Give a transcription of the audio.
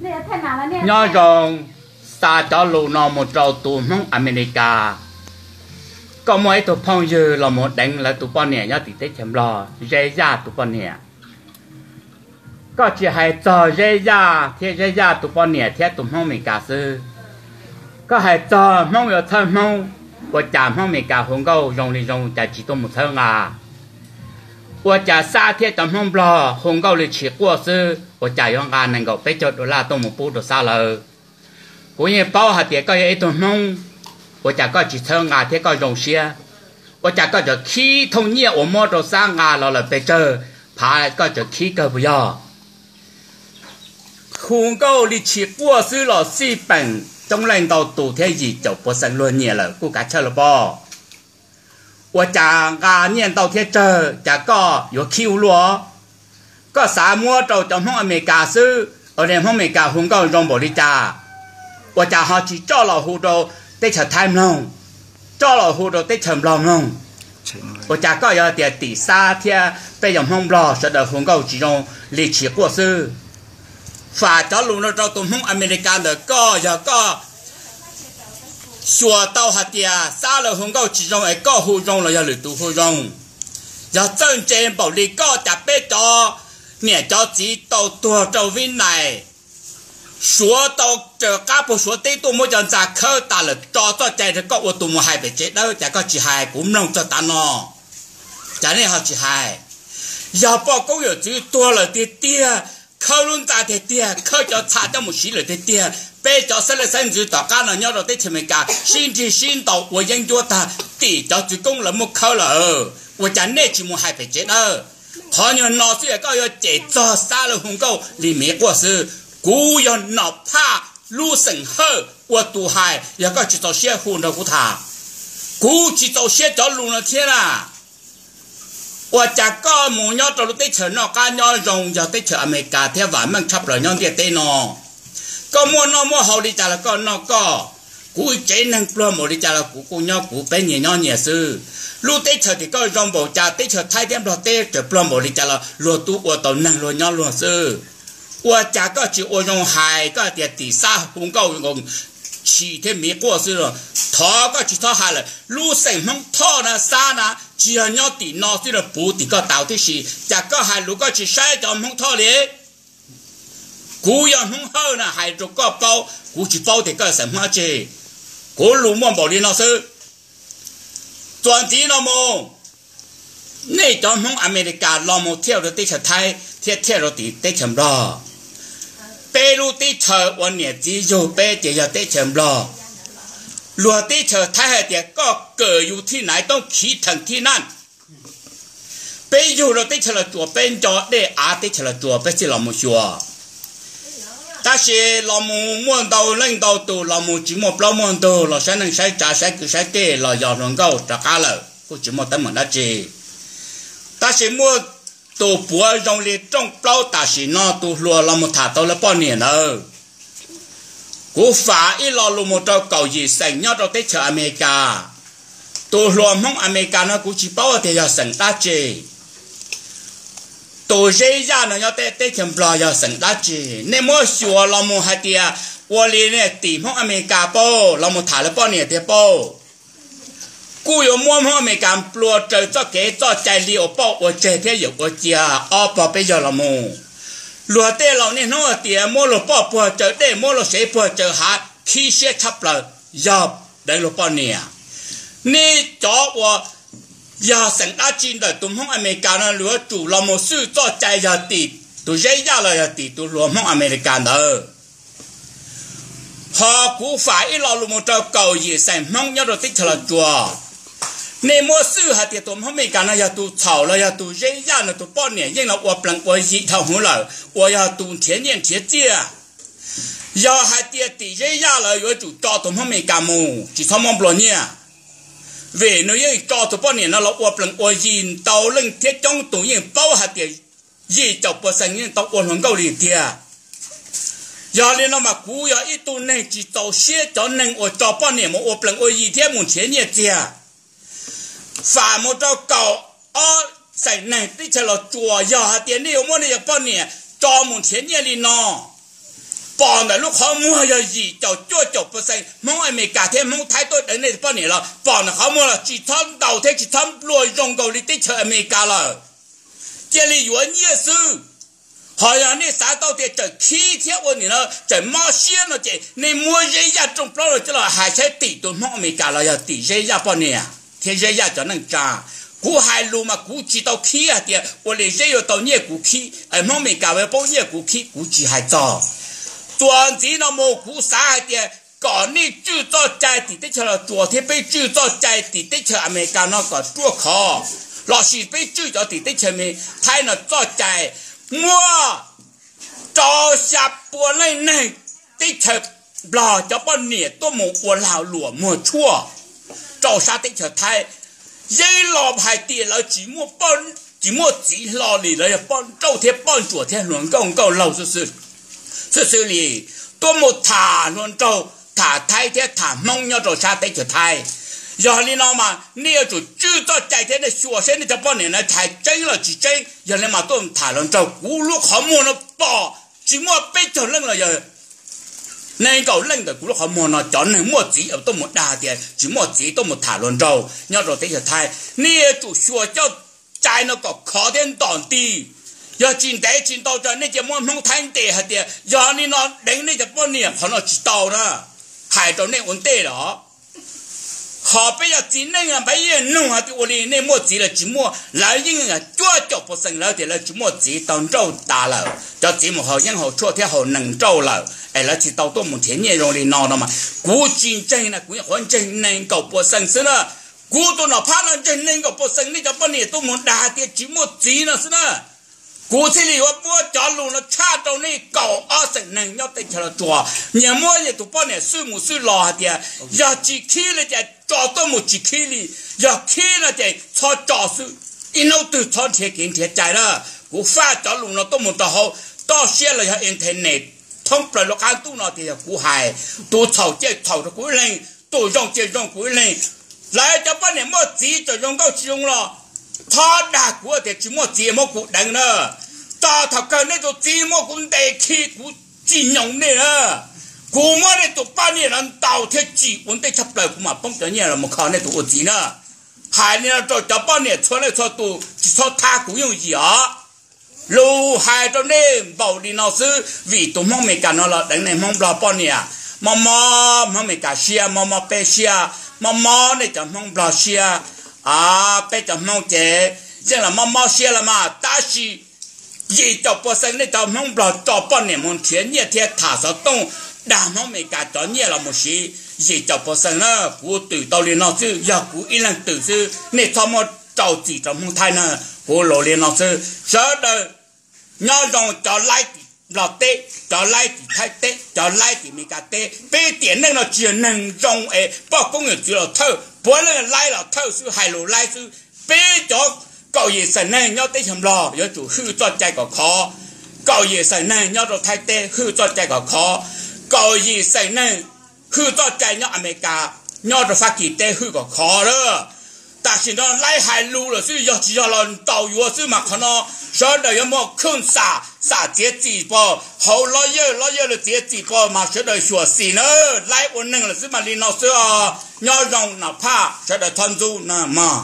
Nyob zoo, xa cov lus no mus rau tus Hmoob Amelikas. Koj muaj ib tug phooj ywg los mus deev lawv tus poj niam nyob tim teb chaws Nplog, Zeb Yaj tus poj niam. Koj tsis hais txog Zeb Yaj thiab Zeb Yaj tus poj niam thiab tus Hmoob Amelikas xwb, koj hais txog Hmoob yuav txhawb Hmoob, ua cas Hmoob Amelikas hu nkauj zoo li zoo cas tsis tuaj mus txhawb nqa? Ua cas Xab thiab cov Hmoob Nplog hu nkauj li tshis quaj xwb, ua cas yuav nqa nees nkaum peb caug dollar tuaj mus pub rau Xab lawv? Kuv yeej paub hais tias koj yog ib tug Hmoob, ua cas koj tsis txhawb nqa thiab koj zoo siab? Ua cas koj tseem khib thooj nyiaj uas muab rau Xab nqa los lawm pes tsawg phav, koj tseem khib kawg puas yog? Hu nkauj li tshis quaj xwb los xij peem coob leej ntau tus thiab yim caum puas xees luag nyiam lawm kuj kav chawj los pob. Ua cas nqa nyiaj ntau thiab tsawg cas koj yuav khib ua luaj? Koj xav muab rau cov Hmoob Amelikas xwb, ua li Hmoob Amelikas hu nkauj zoo npaum li cas, ua cas ho tsis coj los hu rau teb chaws Thaib mloog, coj los hu rau teb chaws Nplog mloog? Ua cas koj yuav tias tim Xab thiab peb yog Hmoob Nplog sawv daws hu nkauj tsis zoo li tshis quaj xwb? Fam cov lus no rau tus Hmoob Amelikas ntawm koj, yog koj xyuas tau hais tias Xab lawv hu nkauj tsis zoo es koj hu zoo los yog lwm tus hu zoo? Yog txawj ntse npaum li koj cas peb cov niam cov txiv tau tuag rau Vib Nais, Suav tau raws qab puag Suav teb tuaj muab cov ntxa khawb tas lawm tso txoj cai rau koj ua tus mus hais pem tsev dawb, cas koj tsis hais kuv mloog txog tav no? Cas nej ho tsis hais? Yog poj koob yawm txwv tuag lawm tiag tiag, khawb lub ntxa tiag tiag, khawb cov txha coj mus siv lawm tiag tiag, peb cov xeeb leej xeeb ntxwv tom qab no nyob rau teb chaws Amelikas sib nrig sib ntaus ua yeeb ncuab tag, tim cov txwv koob lawv muab khawb lawm, ua cas nej tsis mus hais pem tsev dawb? Qhov nyuag no xwb es koj yuav cem txog Xab lawv hu nkauj li miv quaj xwb. Kuv yog Nom Phaj lub xeem Hawj ua tus hais, yog koj tsis txaus siab hu nrog kuv tham. Kuv tsis txaus siab cov lus no thiab na. Ua cas koj mus nyob rau lub teb chaws noj qab nyob zoo yog teb chaws Amelikas thiab vam meej tshaj plaws nyob ntiaj teb no? Koj muaj noj muaj haus li cas los koj noj koj, kuv tsev neeg pluag npaum li cas los kuv kuj nyob kuv, peb nyias nyob nyias xwb. Lub teb chaws tim koj zoo npaum cas, teb chaws Thaib thiab Nplog teb tseem pluag npaum li cas los luag tub ua tau neeg luag nyob luag xwb. Ua cas koj tsis ua zoo hais, koj hais tias tim Xab hu nkauj nkoos tshis thiab miv quaj xwb los thov koj tsis txhob hais lawm. Lub xeem Hmoob Thoj na, Xab na, tsis yog nyob tim no xwb los puv tim koj tau tib si, cas koj hais lus koj tsis saib cov Hmoob Thoj li? Kuv yog Hmoob Hawj na, hais rau koj paub, kuv tsis paub tias koj xeem Hmoob dab tsi. Kuv lus muaj npaum li no xwb. Txuas ntxiv no mus, nej cov Hmoob Amelikas los mus thiaj rau teb chaws Thaib thiab thiaj rau tim teb chaws Nplog. Peb lub teb chaws uas niam txiv yug peb ces yog teb chaws Nplog. Luag teb chaws Thaib hais tias koj kawm yus thib naiv toob khiv theem thib naj. Peb yug rau teb chaws Los Tsuas, peb nco dej av teb chaws Los Tsuas peb thiaj los mus xyuas. Tab sis los mus muaj ntau leej ntau tus los mus tsis muaj plaub muaj ntug los saib neej saib tsav saib kwv saib tij los yog hluas nkauj rov qab lawm kuj tsis muaj teeb meem dab tsi. Tab sis muaj tus puav zoo li rooj plaub tam sim no tus hluas los mus tham tau lawv poj niam ntawd. Kuv fam ib lo lus mus rau kaum yim xeem nyob rau teb chaws Amelikas. Tus hluas Hmoob Amelikas no kuv tsis paub tias yog xeem dab tsi. Tus Zeb Yaj no nyob teb chaws Nplog yog xeem dab tsi? Nej muab xyuas los mus hais tias ua li nej tim Hmoob Amelikas pauj, los mus tham lawv poj niam tiag pauj. Kuj yuav muab Hmoob Amelikas nplua raws txoj kev txoj cai li uas pauj ua tseg thiab yawm ua cia ob pog peb yawg los mus. Luag tej laus niaj hnub hais tias muab luag poj puag tsaws dej, muab luag sev puag tsaws hav, khib siab tshaj plaws yog deev luag poj niam. Nej cov uas yog xeem dab tsi ntawm tus Hmoob Amelikas no yuav tsum los mus xwj txoj cai yog tim tus Zeb Yaj los yog tim tus hluas Hmoob Amelikas ntawd. Ho kuv fam ib lo lus mus rau kaum yim xeem Hmoob nyob rau teb chaws Los Tsuas. Nej muab xwj hais tias tus Hmoob Amelikas no yog tus txhaum los yog tus Zeb Yaj no tus poj niam yeej los ua plees ua yi dhau hwv lawm uas yog tus nrhiav nyiaj nrhiav txiaj. Yog hais tias tim Zeb Yaj lawv yuav tsum tso tus Hmoob Amelikas mus tsis txhob muab nplua nyiaj, vim nws yeej tso tus poj niam no los ua plees ua yi ntau leej thiab coob tus yeej paub hais tias yim caum puas xees yeej tau ua hluas nkauj li tiag. Yog li no mas kuv yog ib tug neeg tsis txaus siab cov neeg uas tso poj niam mus ua plees ua yi thiab mus nrhiav nyiaj txiag. Fam mus rau kaum ob xeem neeg teb chaws Los Tsuas, yog hais tias nej yuav muab nej cov poj niam tso mus nrhiav nyiaj li no, Pom ntawm lub qhov muag yog yim caum cuaj caum percent Hmoob Amelikas thiab Hmoob Thaib tuaj deev nej poj niam los pom ntawm qhov muag los tsis txhob ntaus thiab tsis txhob nplua zoo nkaus li teb chaws Amelikas lawm. Cia li yuav nyiaj xwb. Ho yog nej xav tau tias tseem khib thiab ua nim no tseem mob siab no ces nej muab Zeb Yaj rooj plaub no coj los hais saib tim tus Hmoob Amelikas los yog tim Zeb Yaj poj niam thiab Zeb Yaj cov neej tsa. Kuv hais lus mas kuv tsis tau khib hais tias ua li Zeb yuav tau nyiaj kuv khib, Hmoob Amelikas yuav paub nyiaj kuv khib, kuv tsis hais txog. Txuas ntxiv no mus kuv xav hais tias kom nej tswj txoj cai tim teb chaws Los Tsuas thiab peb tswj txoj cai tim teb chaws Amelikas no kom ruaj khov, lossis peb tswj cov tim teb chaws Thaib no txoj cai muab rau xya pua leej neeg teb chaws Nplog cov poj niam tuaj mus ua lag luam muag tshuaj rau sab teb chaws Thaib. Yeej los hais tias lawv tsis muaj txiv hlo li, lawv yog poj nrauj thiab poj ntsuam thiab hluas nkauj nkauj laug xwb xwb li, tuaj mus tham hluas nraug, tham Thaib thiab tham Hmoob nyob rau sab teb chaws Thaib. Yog li no mas nej yuav tsum tswj txoj cai thiab nej xyuas saib nej cov poj niam no hais tseeb los tsis tseeb. Yog li mas tuaj tham hluas nraug, kuv lub qhov muag no pom tsis muaj peb caug leej los yog nees nkaum leej ntawm kuv lub qhov muag no cov neeg muaj txiv tuaj mus dag tias tsis muaj txiv tuaj mus tham hluas nraug nyob rau teb chaws Thaib. Nej yuav tsum xyuas coj cai no kom khov thiab ntom nti. Yog tsis ntev tsis ntau tsam nej cia muab Hmoob Thaib ntes hais tias yog li no deev nej cov poj niam qhov no tsis tau na. Hais rau nej ua ntej los, qhov peb yog txiv neej peb yeej nug hais tias ua li nej muaj txiv los tsis muaj, lawv yeej cuaj caum percent lawv tias lawv tsis muaj txiv, tau nrauj tas lawm, cov txiv mus haus yeeb haus tshuaj thiab haus nees nrauj lawm es lawv tsis tau tuaj mus nrhiav nyiaj zoo li no no mas kuv tsis ntseeg na, kuv yeej qhuav ntseeg nees nkaum percent xwb na. Kuv tus nom phab no ntseeg nees nkaum percent nej cov poj niam tuaj mus dag tias tsis muaj txiv no xwb na. Kuv thiaj li yuav muab cov lus no tshaj rau nej kaum ob xeem neeg nyob teb chaws Los Tsuas, nyias muab nyias tus poj niam xwb mus xwb los hais tias yog tsis khib li ces tso tuaj mus tsis khib li, yog khib no ces txhob tso xwb, ib hnub twg txhob nrhiav kev nrhiav cai na. Kuv faj cov lus no tuaj mus rau hauv toj siab los yog internet thoob plaws lub qab ntuj no tias yog kuv hais. Tus txhaum cia txhaum rau kuv ib leeg, tus zoo cia zoo kuv ib leeg. Lawv cov poj niam muaj txiv txawm zoo nkauj tsis zoo los txhob dag kuv tias tsis muaj txiv muab kuv deev na. Txog thaum kawg nej tus txiv muab kuv ntes khi kuv tsis nyoos nej na. Kuv muab nej tus poj niam no ntaus thiab tsim ua ntej tshaj plaws kuv mam poob cov nyiaj los mus kho nej tus ua txiv na. Hais li no rau cov poj niam txhua leej txhua tus tsis txhob thab kuv yooj yim os. Lus hais rau nej npaum li no xwb vim tus Hmoob Amelikas no los deev nej Hmoob Nplog poj niam. Mob mob Hmoob Amelikas siab, mob mob peb siab, mob mob nej cov Hmoob Nplog siab. Peb cov Hmoob ces yeej los mob mob siab los mas tab sis yim caum percent nej cov Hmoob Nplog tso poj niam mus nrhiav nyiaj thiab tham xov tooj dag Hmoob Amelikas cov nyiaj los mus siv. Yim caum percent na, kuv twm tau li no xwb, yog kuv ib leeg twm xwb, nej txhob muab rau txim rau Hmoob Thaib na. Kuv lus li no xwb, sawv daws nyob zoo cov laib tim Nplog teb, cov laib tim Thaib teb, cov laib tim Amelikas teb. Peb tiam neej no tsis yog neeg zoo es poj koob yawm txwv los thawj, puav leej laib los thawj xwb, hais lus laib xwb. Peb cov kaum yim xeem neeg nyob teb chaws Nplog yuav tsum hwj txoj cai kom khov. Kaum yim xeem neeg nyob rau Thaib teb hwj txoj cai kom khov. Kaum yim xeem neeg hwj txoj cai nyob Amelikas, nyob rau Fab Kis teb hwj kom khov lawm. Tam sim no laib hais lus lawm xwb, yog tsis yog los ntaus yuav xwb mas qhov no sawv daws yuav muaj khooj xam, xam txiav txim pov hauv lob yawj, lob yawj los txiav txim pov mas sawv daws xyuam xim na. Laib ua neeg lawm xwb mas li no xwb os. Nyob zoo nom phaj sawv daws thov ntxub na mog.